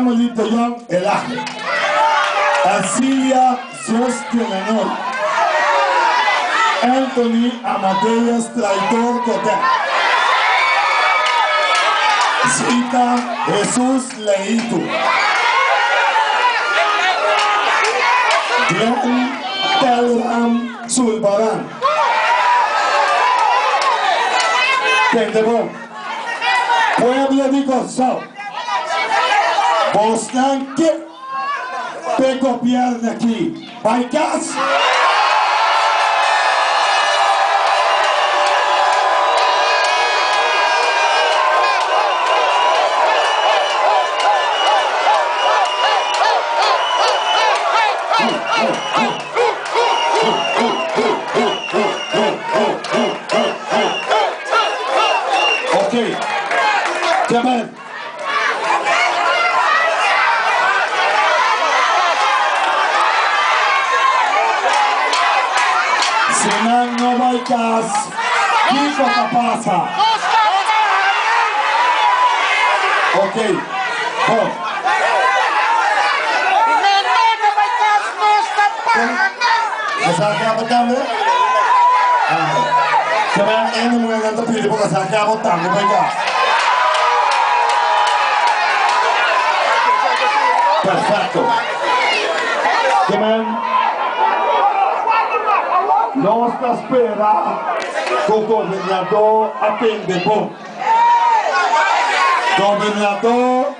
Emily de Jong Elhage, Ercilia Zus de Lanoy, Anthony Amadeus Traidor Godett, Zita Jesus Leito, Glenn Telram Sulbaran. Tende bon. Pueblo di Kòrsou, bosnan ke p'e gobièrnu aki bai kas? Ok, Kemen. Si nan no bai kas, kiko ta pasa? Ok, bon. Kasá kaba tambe? Kemen hende muhernan ta pidi pa kasá kaba tambe bai kas. Perfecto. Kemen nos ta spera ku gobernador a tende bon. Gobernador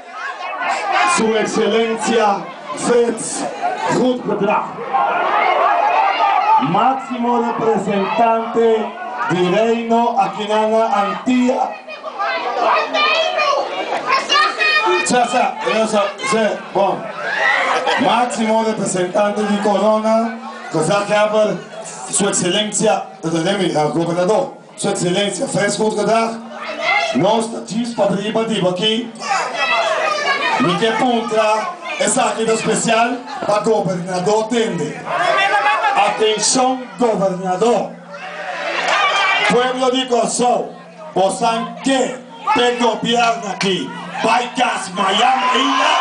Su Excelencia Frits Goedgedrag, máximo representante di Reino akinan na Antia. Sa, sa, sa, sa, bon. Máximo representante di Corona, Gezaghebber, Su Excelencia, Gobernador. Su Excelencia Frits Goedgedrag, nos ta djis pa riba di bo aki. Mi ke puntra esaki ta special pa Gobernador tende. Atencion Gobernador! Pueblo di Corsou, bosan ke p'e gobierno aki bai kas mayan ainda?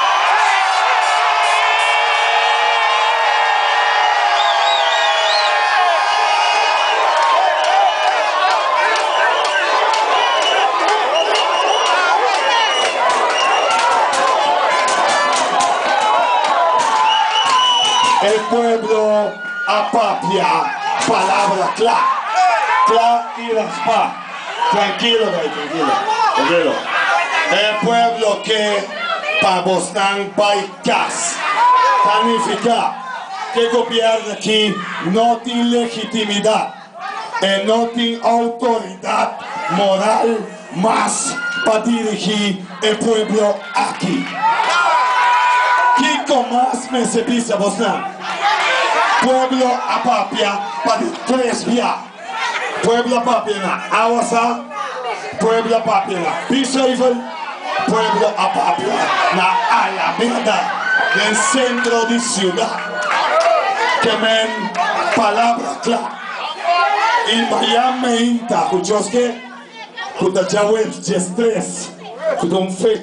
E pueblo a papia palabra kla, kla i raspa. Trankilo bay, trankilo, trankilo. E pueblo ke pa bosnan bay kas. Ta nifiká ke gobièrnu aki no tin legitimidat, e no tin outoridat moral mas pa dirigí e pueblo aki. Kiko mas mester bisa bosnan? Pueblo a papia pa di tres bia. Pueblo a papia na Awasa, pueblo a papia na Biesheuvel, pueblo a papia na Alameda, den sentro di siudat. Ke men palabra kla i mañan meinta ku Dios ke, ku ta djaweps 13, ku ta un fecha.